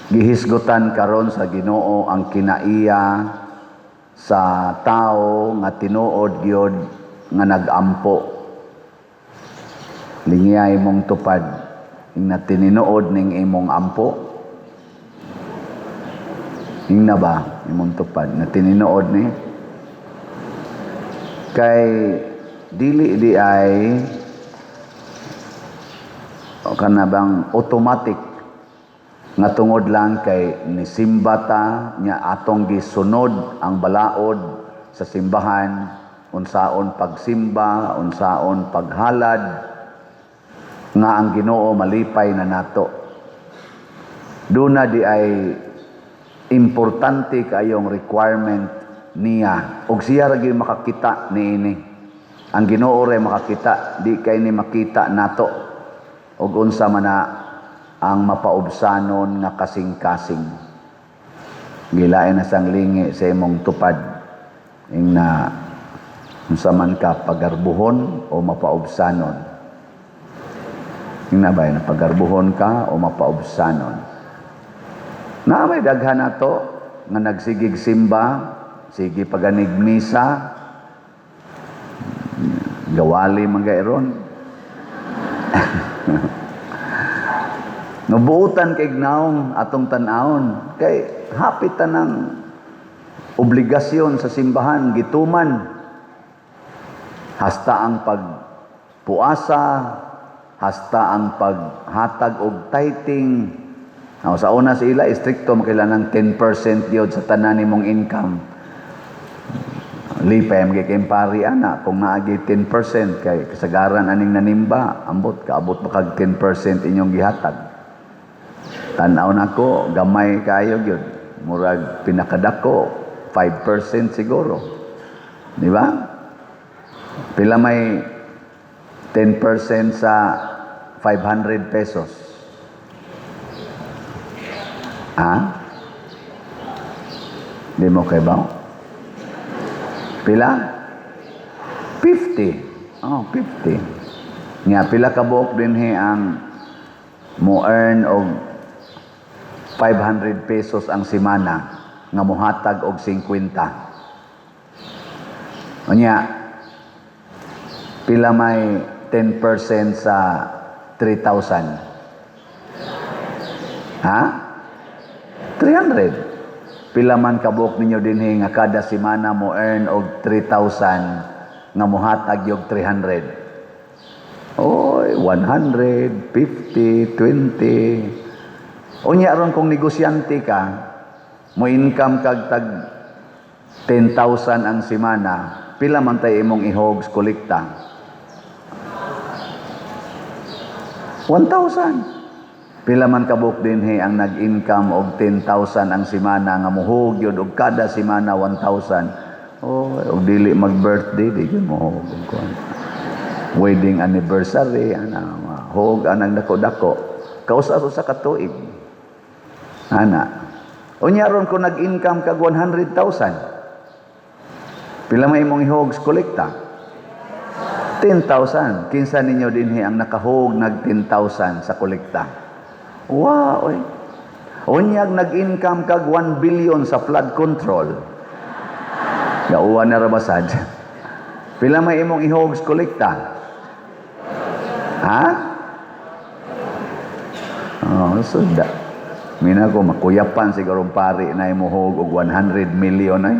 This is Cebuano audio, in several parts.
Gihisgutan karon sa Ginoo ang kinaiya sa tao nga tinuod gyud nga nagampo. Lingiyay mong tupad ing na tininuod ning imong ampo. Ing na ba imong tupad na tininuod ni? Kay dili di ay o kana bang automatic nga tungod lang kay nisimba ta nya atong gisunod ang balaod sa simbahan, unsaon pagsimba, unsaon paghalad, nga ang Ginoo malipay na nato. Duna di ay importante kayong requirement niya ug siya ra gyud makakita niini. Ang Ginoo ra makakita, di kay ni makita nato ug unsa man na ang mapaubsanon nga kasing-kasing. Gilain na sang lingi sa imong tupad ing na unsa man ka, pagarbuhon o mapaubsanon. Ing na ba na pagarbuhon ka o mapaubsanon? Na may daghan nato nga nagsigig simba, sige paganig misa, gawali man gayron. Nabuutan kay naong atong tan-awon kay hapit tanang obligasyon sa simbahan gituman, hasta ang pagpuasa, hasta ang paghatag og tithing. Now, sa una sa ila, istrikto makailangan 10% yun sa tanan nimong income. Lipay mo kay pari ana kung naagi 10% kay kasagaran aning nanimba, ambot kaabot pa kag 10% inyong gihatag. Tan-aw nako, gamay kayo gyud. Murag pinakadako 5% siguro. Di ba? Pila may 10% sa 500 pesos? Ha? Di mo kay ba? Pila? 50. Oh, 50. Nga pila ka buok dinhi ang mo earn og 500 pesos ang semana nga mohatag og 50? Unya, pila may 10% sa 3,000? Ha? 300. Pila man kabuok ninyo dinhi nga kada semana mo earn og 3,000 nga mohatag og 300? Oy, 100, 50, 20. Unya ron kung negosyante ka, mo income kag tag 10,000 ang semana, pila man tay imong ihog sa kolekta? 1,000. Pila man kabuok dinhi ang nag-income og 10,000 ang semana nga muhog yun og kada semana 1,000? Oh, og dili mag-birthday, di gyud mohog og kuan. Wedding anniversary, ana, hog anang dako-dako. Kausa sa katuig. Ana. Unya ron kung nag-income kag 100,000, pila may imong ihog sa kolekta? 10,000. Kinsa ninyo dinhi ang nakahog nag 10,000 sa kolekta? Wow, oy. Unyag nag-income kag 1 billion sa flood control. Gauwan na rabasad. Pila may imong ihog sa kolekta? Ha? Oh, sunda. Mina ko makuyapan siguro pari na imuhog og 100 million ay.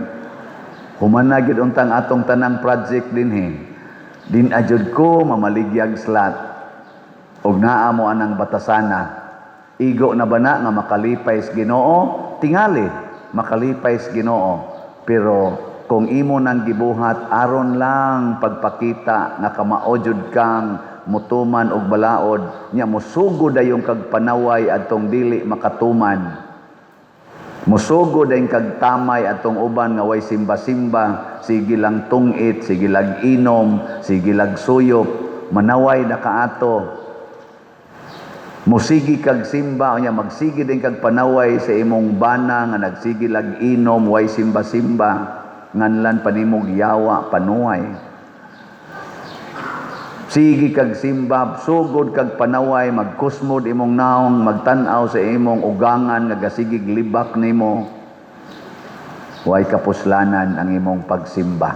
Human na gyud untang atong tanang project dinhi. Din ajud ko mamaligyag slot. Og naa mo anang batasana. Igo na ba na nga makalipay sa Ginoo? Tingali makalipay sa Ginoo. Pero kung imo nang gibuhat aron lang pagpakita nga kamao jud kang mutuman og balaod nya, musugod dayong kag panaway adtong dili makatuman, musugod dayong kag tamay atong uban nga way simba-simba, sige lang tungit, sige lang inom, sige lang suyop, manaway na kaato. Musigi kag simba unya magsige din kag panaway sa imong bana nga nagsige lag inom, way simba-simba, nganlan panimog yawa panuay. Sige kag simba, sugod kag panaway, magkusmod imong naong, magtan-aw sa imong ugangan nga gasigig libak nimo. Way kapuslanan ang imong pagsimba.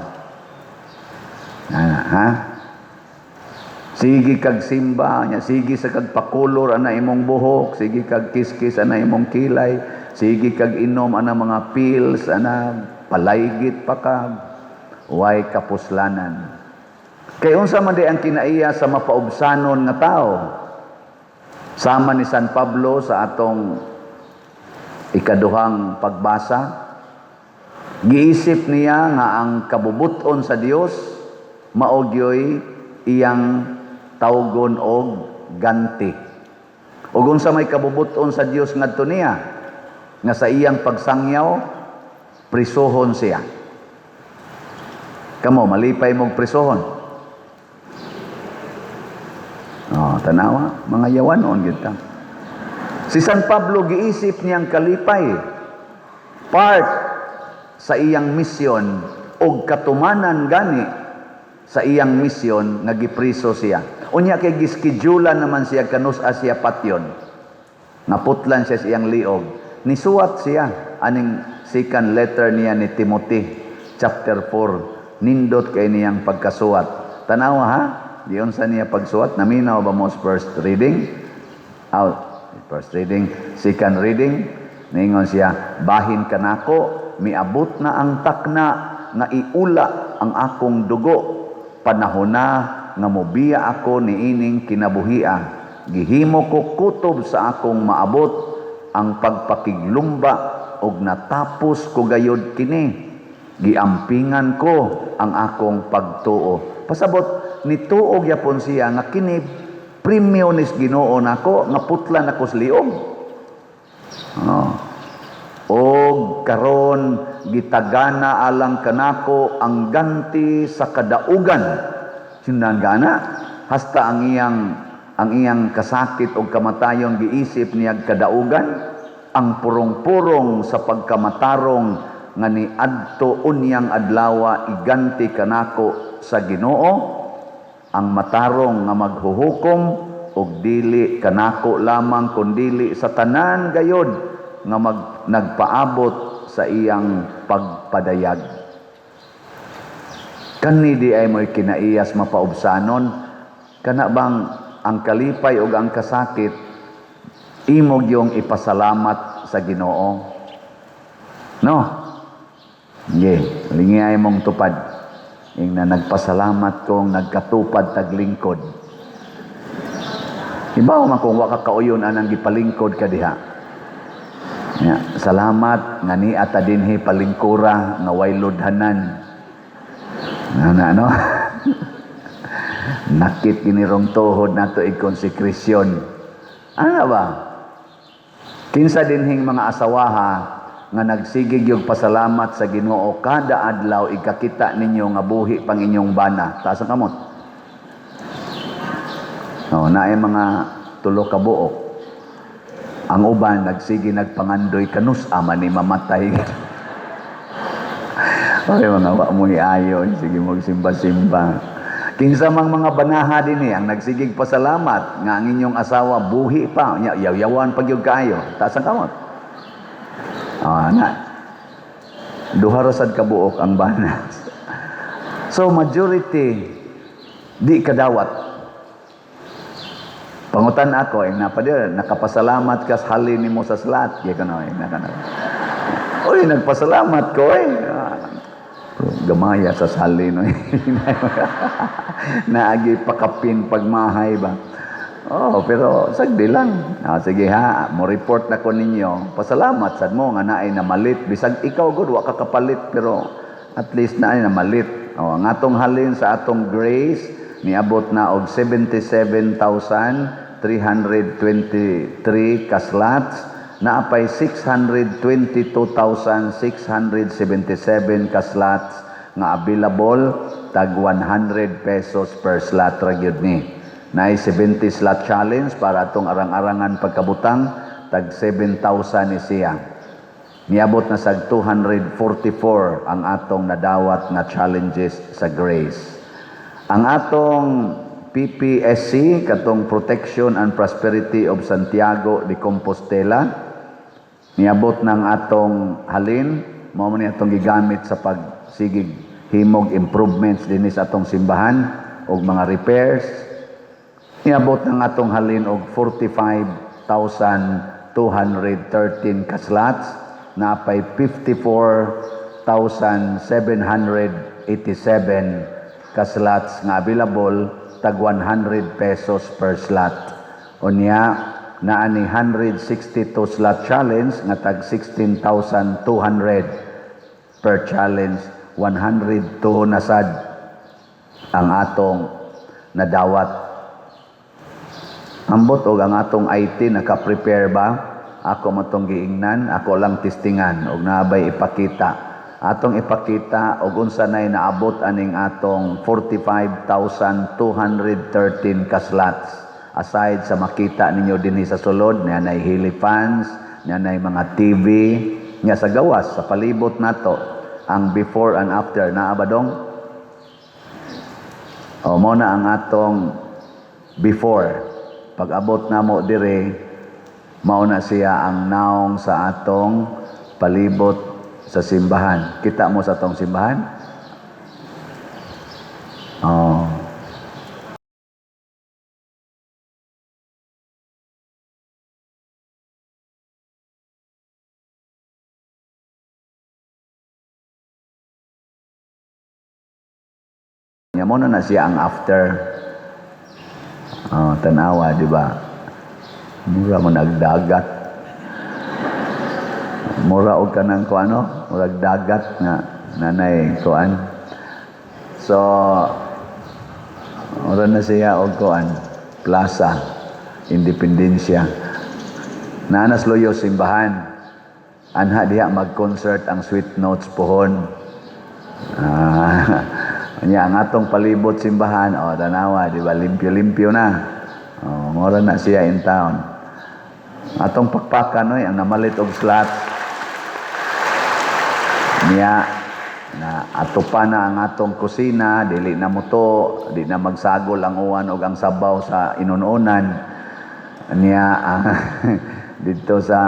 Ah, ha? Sige kag simba, nya sige sa kag pakulor ana imong buhok, sige kag kiskis ana imong kilay, sige kag inom ana mga pills, ana palaygit pa ka. Way kapuslanan. Kay unsa man di ang kinaiya sa mapaubsanon nga tao? Sama ni San Pablo sa atong ikaduhang pagbasa, giisip niya nga ang kabubuton sa Dios mao gyoy iyang tawgon og ganti. Ug unsa may kabubuton sa Dios ngadto niya? Nga sa iyang pagsangyaw, prisuhon siya. Kamo, malipay mong prisuhon? Oh, tanawa, mga yawanon gyud ta. Si San Pablo, giisip niyang kalipay. Part sa iyang misyon og katumanan gani sa iyang misyon nga gipriso siya. Unya kay giskedulan naman siya kanus-a siya patyon. Naputlan siya sa iyang liog. Nisuwat siya aning second letter niya ni Timothy, chapter 4. Nindot kay niyang pagkasuwat. Tanawa ha? Giunsa niya pagsuwat? Naminaw ba mo sa first reading? Out. First reading, second reading, ningon siya, "Bahin kanako, miabot na ang takna nga iula ang akong dugo. Panahon na nga mobiya ako niining kinabuhia. Gihimo ko kutob sa akong maabot ang pagpakiglumba og natapos ko gayod kini. Giampingan ko ang akong pagtuo." Pasabot, nituo gyapon siya nga kini premyo nis Ginoo nako nga putlan ako sa liog. Oh. "Og karon gitagana alang kanako ang ganti sa kadaugan." Sindan gana hasta ang iyang kasakit og kamatayon giisip niya kadaugan, "ang purong-purong sa pagkamatarong nga niadto unyang adlawa iganti kanako sa Ginoo, ang matarong nga maghuhukom, og dili kanako lamang kundili sa tanan gayod nga nagpaabot sa iyang pagpadayag." Kani di ay mo'y kinaiyas mapaubsanon, kana bang ang kalipay ug ang kasakit imo gyung ipasalamat sa Ginoo. No? Sige, lingi mong tupad. Ing na nagpasalamat kong nagkatupad taglingkod. Ibaw man kung wa ka kauyon anang gipalingkod ka diha. Ya, salamat nga ni ata dinhi palingkura nga way ludhanan. Ana no? Nakit kini rong tuhod nato i-konsekrisyon. Ano ba? Kinsa dinhing mga asawaha nga nagsigig yung pasalamat sa Ginoo kada adlaw ikakita ninyo nga buhi pang inyong bana? Taas ang kamot. Oh, naay mga tulo ka buok. Ang uban nagsige nagpangandoy kanus ama ni mamatay. Oy, mga wa mo ayon, sige mo simba-simba. Kinsa mang mga banaha dinhi ang nagsigig pasalamat nga ang inyong asawa buhi pa, nya yaw-yawan pag gyud kaayo? Taas ang kamot. Ah, na. Duha ra sad ka buok ang bana. So majority di kadawat. Pangutan ako, eh, napadir, nakapasalamat ka sa halin nimo sa slot. Di ka na, eh, naka na. Uy, nagpasalamat ko eh. Ah, gamaya sa salin. No? Naagi pakapin pagmahay ba. Oh, pero sagdi lang. Ah, sige ha, mo report na ko ninyo. Pasalamat sad mo nga naay namalit. Bisag ikaw gud wa ka kapalit, pero at least naay namalit. Oh, ang atong halin sa atong Grace niabot na og 77,323 ka slots, naapay 622,677 ka slots nga available, tag 100 pesos per slot ra gyud ni. Naay 70 slot challenge para atong arang-arangan pagkabutang, tag 7,000 ni siya. Niabot na sa 244 ang atong nadawat nga challenges sa Grace. Ang atong PPSC, katong Protection and Prosperity of Santiago de Compostela, niabot ng atong halin, mao man ni atong gigamit sa pagsigig himog improvements dinhi sa atong simbahan og mga repairs. Niabot ng atong halin og 45,213 ka slots, napay 54,787 ka slots nga available, tag 100 pesos per slot. Unya, naa ni 162 slot challenge nga tag 16,200 per challenge, 102 na sad ang atong nadawat. Ambot og ang atong IT naka-prepare ba? Ako matong giingnan, ako lang testingan og nabay ipakita. Atong ipakita og unsa nay naabot aning atong 45,213 ka slots. Aside sa makita ninyo dinhi sa sulod, niya nay helifans, niya nay mga TV, niya sa gawas, sa palibot nato, ang before and after, naa ba dong? O mo na ang atong before. Pag abot namo dire, mao na siya ang naong sa atong palibot sa simbahan. Kita mo sa atong simbahan? Oh. Nya mo na siya ang after. Oh, tanawa, di ba? Mura mo nagdagat. Mura og kanang ko ano, murag dagat nga nanay kuan. So mura na siya og kuan, Plaza Independencia. Naanas loyo simbahan. Anha diha mag-concert ang Sweet Notes pohon. Nya ang atong palibot simbahan, oh, tanawa, di ba, limpyo-limpyo na. Oh, mura na siya in town. Atong pakpakan oy, ang namalit og slot. Niya na ato pa na ang atong kusina, dili na muto, di na magsagol ang uwan og ang sabaw sa inununan. Niya ang dito sa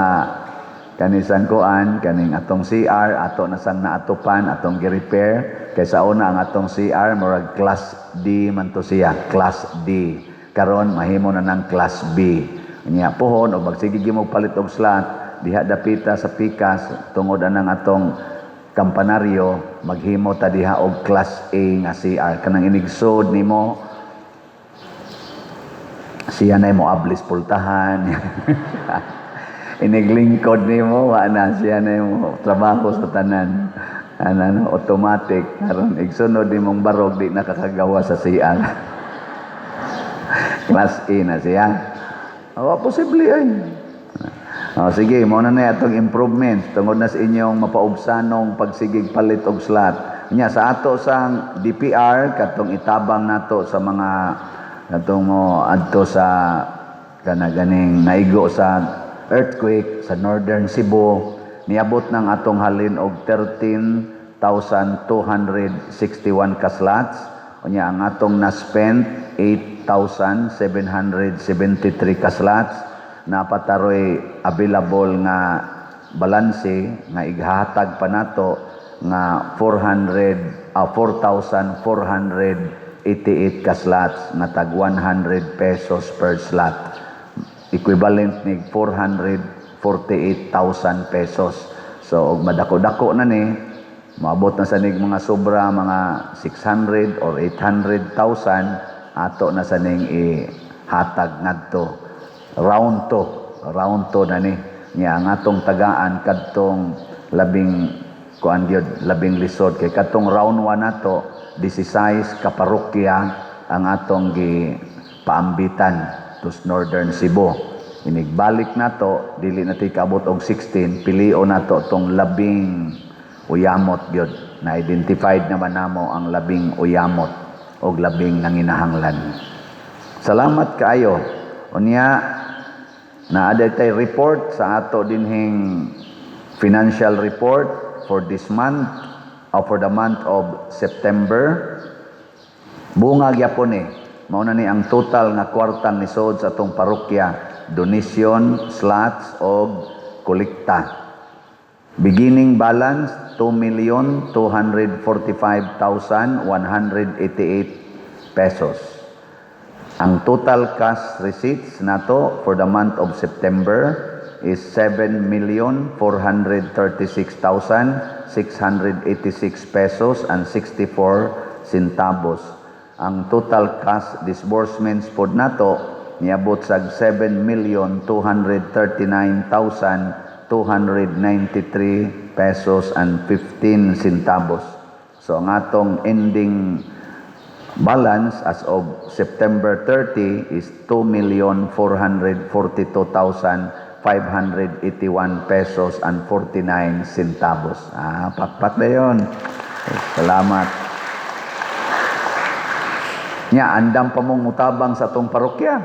kanisang kuan, kaning atong CR, ato na sang naatupan, atong gi-repair. Kay sa una ang atong CR murag class D man to siya, class D. Karon mahimo na ng class B. Nya pohon og magsige mo palit og slot diha dapita sa pikas tungod anang atong kampanaryo, maghimo ta diha og class A nga CR, kanang inigsod nimo siya na mo ablis pultahan. Iniglingkod nimo, wa na siya na mo trabaho sa tanan. Ano, automatic karon igsunod nimong barog, di nakakagawa sa CR. Class A na siya. Oh, posible ay. Oh, sige, mo na na atong improvement tungod na sa inyong mapaubsanong pagsigig palit og slot. Nya sa ato sang DPR, katong itabang nato sa mga katong mo adto sa kana ganing naigo sa earthquake sa Northern Cebu, niabot ng atong halin og 13,261 ka slots. Unya ang atong na-spend 8,773 ka slots. Napataroy available nga balanse nga ighatag pa nato nga 4,488 ka slots nga tag 100 pesos per slot, equivalent ni 448,000 pesos. So og madako-dako na ni, moabot na sa nig mga sobra mga 600 or 800,000, ato na sa ning ihatag ngadto. Round to, round to na ni. Nya ang atong tagaan kadtong labing kuan gyud, labing lisod, kay kadtong round 1 nato 16 ka parokya ang atong gi paambitan tus Northern Cebu. Inigbalik nato, dili na kaabot og 16, pilio nato tong labing uyamot gyud. Na identified naman namo ang labing uyamot og labing nanginahanglan. Salamat kaayo. Unya naa tay report sa ato dinhing financial report for this month or for the month of September. Bunga gyapon eh. Mao na ni ang total nga kwartang nisod sa atong parokya, donation, slots og kolekta. Beginning balance, 2,245,188 pesos. Ang total cash receipts nato for the month of September is 7,436,686 pesos and 64 centavos. Ang total cash disbursements pod nato niabot sa 7,239,293 pesos and 15 centavos. So ang atong ending balance as of September 30 is 2,442,581 pesos and 49 centavos. Ah, pakpak na yun. Salamat. Nya, andam pa mong mutabang sa atong parokya.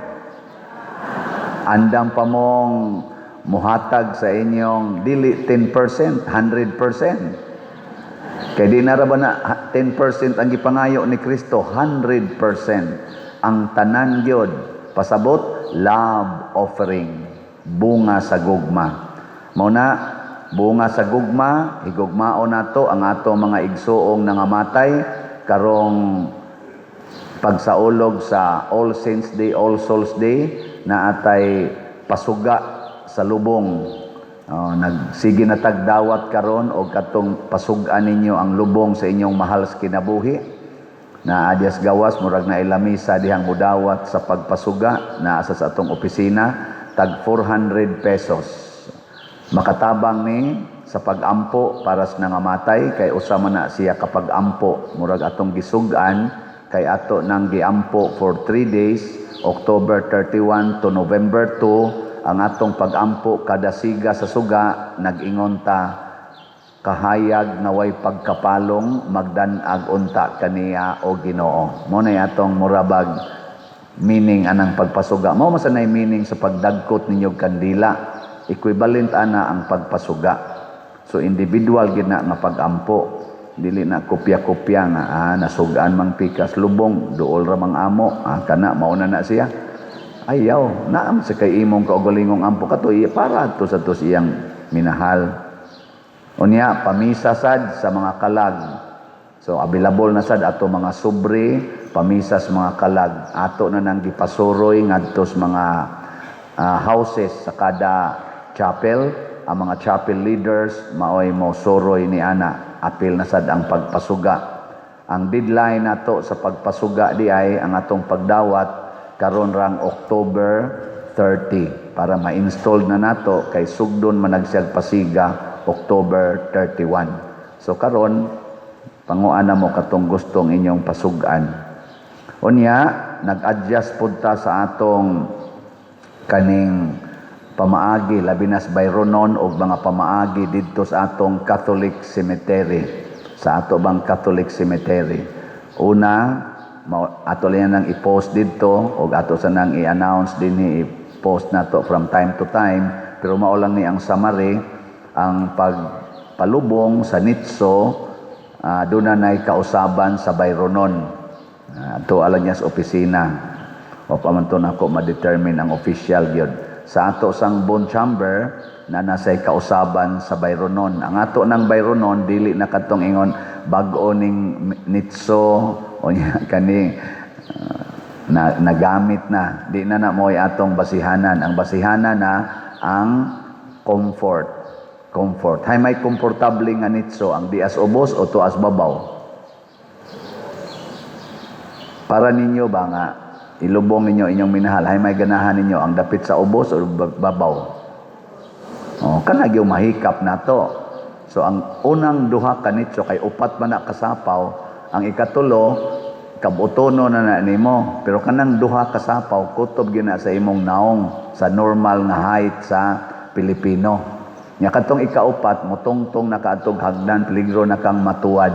Andam pa mong muhatag sa inyong dili 10%, 100%. Kay di na ra ba na 10% ang gipangayo ni Kristo, 100% ang tanan gyud. Pasabot, love offering, bunga sa gugma. Mao na, bunga sa gugma, higugmaon nato ang ato mga igsuong nangamatay karong pagsaulog sa All Saints Day, All Souls Day, na atay pasuga sa lubong. Oh, nagsige na tagdawat karon og katong pasug-an ninyo ang lubong sa inyong mahal sa kinabuhi. Na adyas gawas, murag na ilamisa dihang mudawat sa pagpasuga na asa sa atong opisina, tag 400 pesos. Makatabang ni sa pagampo para sa nangamatay kay usa man na siya kapag ampo, murag atong gisug-an kay ato nang giampo for 3 days, October 31 to November 2. Ang atong pagampo, kada siga sa suga nag-ingon ta, "Kahayag nga way pagkapalong, magdan-ag unta kaniya o Ginoo." Mo na atong murabag meaning anang pagpasuga. Mao man nay meaning sa pagdagkot ninyo kandila, equivalent ana ang pagpasuga. So individual gid na nga pagampo, dili na kopya-kopya nga nasugaan mang pikas lubong, duol ra mang amo, kana mao na na siya. Ayaw, naam sa kay imong kaugalingong ampo kato iya para adto sa tos iyang minahal. Unya, pamisa sad sa mga kalag. So available na sad ato mga sobre pamisa sa mga kalag. Ato na nang gipasuroy ngadto sa mga houses sa kada chapel. Ang mga chapel leaders maoy mo suroy ni ana. Apil na sad ang pagpasuga. Ang deadline nato sa pagpasuga di ay ang atong pagdawat karon rang October 30 para ma-install na nato kay sugdon man siyag pasiga October 31. So karon panguan na mo katong gustong inyong pasugan. Unya, nag-adjust pud ta sa atong kaning pamaagi, labi na sa Byronon og mga pamaagi didto sa atong Catholic Cemetery. Sa ato bang Catholic Cemetery. Una, ato lang nang i-post didto og ato sa nang i-announce dinhi, i-post nato from time to time, pero mao lang ni ang summary: ang pagpalubong sa nitso, doon na nay kausaban sa Byronon. Ato alang niya sa opisina o pa man to nako ma-determine ang official gyud. Sa ato sang bone chamber na nasay kausaban sa Byronon. Ang ato ng Byronon, dili na katong ingon bag-o ning nitso o nya kani na nagamit na, di na na mo'y atong basihanan. Ang basihanan na ang comfort. Comfort. Hay may komportable nga nitso, ang dias ubos o tuas babaw? Para ninyo ba nga ilubong ninyo inyong minahal, hay may ganahan ninyo, ang dapit sa ubos o babaw? Oh, kana gyud mahikap nato. So ang unang duha ka nitso, kay upat man na kasapaw, ang ikatulo kabutono na na nimo, pero kanang duha kasapaw kutob gyud na sa imong naong sa normal nga height sa Pilipino. Nya katong ikaupat, mutungtong na kaadtog hagdan, peligro na kang matuwad.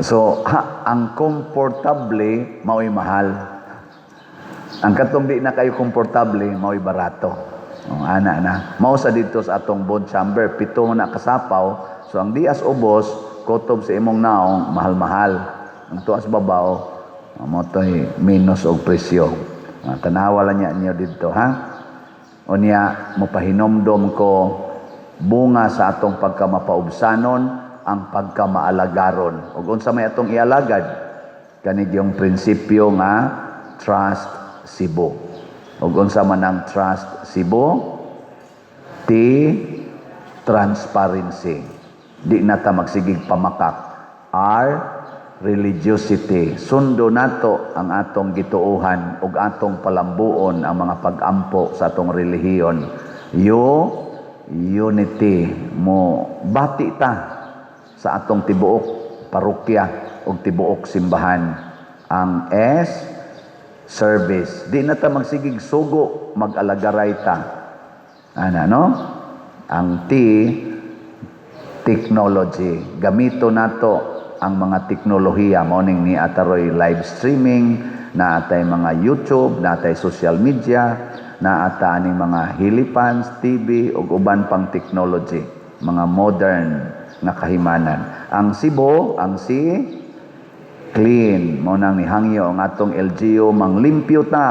So ha, ang komportable mao'y mahal. Ang katong di na kayo komportable mao'y barato. Oh, ana na. Mao sa dito sa atong bone chamber, pito man na kasapaw. So ang dias ubos, kutob sa imong naong, mahal-mahal. Ang tuas babaw, Mao to'y minus og presyo. Ah, tanawa lang niya niyo didto, ha? Unya mopahinomdom ko, bunga sa atong pagkamapaubsanon ang pagkamaalagaron. Ug unsa may atong ialagad? Kani yung prinsipyo nga Trust Cebu. Ug unsa man ang Trust Cebu? T, transparency. Di na ta magsigig pamakak. R, religiosity. Sundo nato ang atong gituohan ug atong palambuon ang mga pag-ampo sa atong relihiyon. U, unity. Mo bati ta sa atong tibuok parokya ug tibuok simbahan. Ang S, service. Di na ta magsigig sugo, mag-alagaray ta. Ana, no? Ang T, technology. Gamito nato ang mga teknolohiya. Mao ning naa ta roy live streaming, naa tay mga YouTube, naa tay social media, naa ta aning mga helipans, TV, ug uban pang technology. Mga modern nga kahimanan. Ang Cebu, ang C, clean. Mao nang nihangyo ang atong LGU, manglimpyo ta.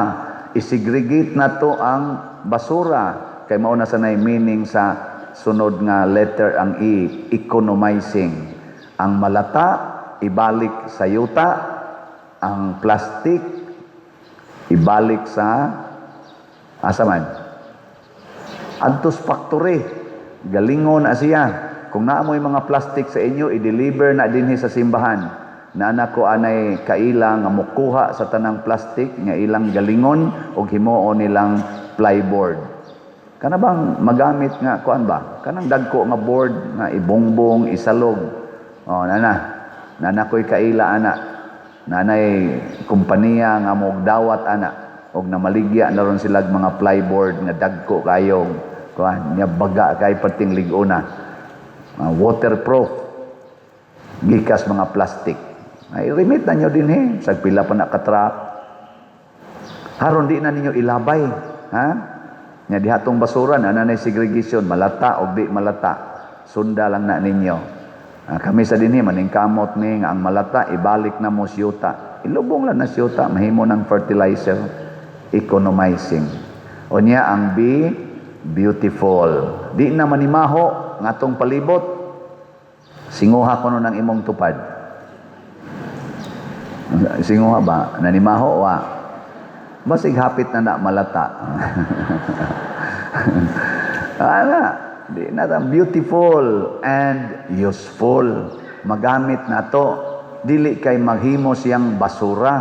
I-segregate na to ang basura. Kay mao na sanay meaning sa sunod nga letter, ang E, economizing. Ang malata, ibalik sa yuta. Ang plastic, ibalik sa asa man? Adto sa factory. Galingon na siya. Kung naa mo'y mga plastic sa inyo, i-deliver na dinhi sa simbahan. Naa ko anay kaila nga mukuha sa tanang plastic nga ilang galingon og himuon nilang plyboard. Kana bang magamit nga kuan ba? Kanang dagko nga board nga ibongbong, isalog. Oh, nana. Nana ko'y kaila ana. Nanay kompanya nga mogdawat ana og namaligya na ron sila mga plyboard nga dagko kayong kuan nya, baga kay perting lig-on na. Waterproof gikas mga plastic. Ay remit na nyo din eh. Sa pila pa na ka-truck. Haron di na ninyo ilabay. Ha? Nya dihatong basura na nanay segregation, malata o di malata. Sunda lang na ninyo. Ah, kami sa dinhi maningkamot ni nga ang malata ibalik na mo siyuta. Ilubong lang na siyuta, mahimo ng fertilizer, economizing. Unya ang B, beautiful. Di na manimaho ng atong palibot. Singuha kuno ng imong tupad. Singuha ba? Nanimaho wa? Basig hapit na na malata. Ana, di na ta beautiful and useful. Magamit na to. Dili kay maghimo siyang basura.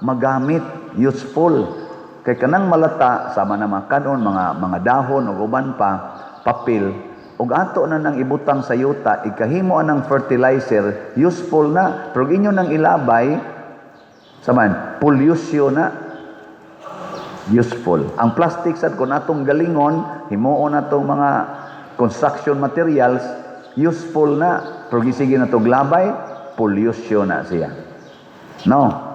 Magamit, useful. Kay kanang malata sama na mga kanon, mga dahon ug uban pa, papel, ug ato na nang ibutang sa yuta, ikahimo anang fertilizer, useful na. Pero inyo nang ilabay, saman, pollution na useful. Ang plastic sad kung atong galingon, himuon natong mga construction materials, useful na. Pero gisige na tog labay, pollution na siya. No?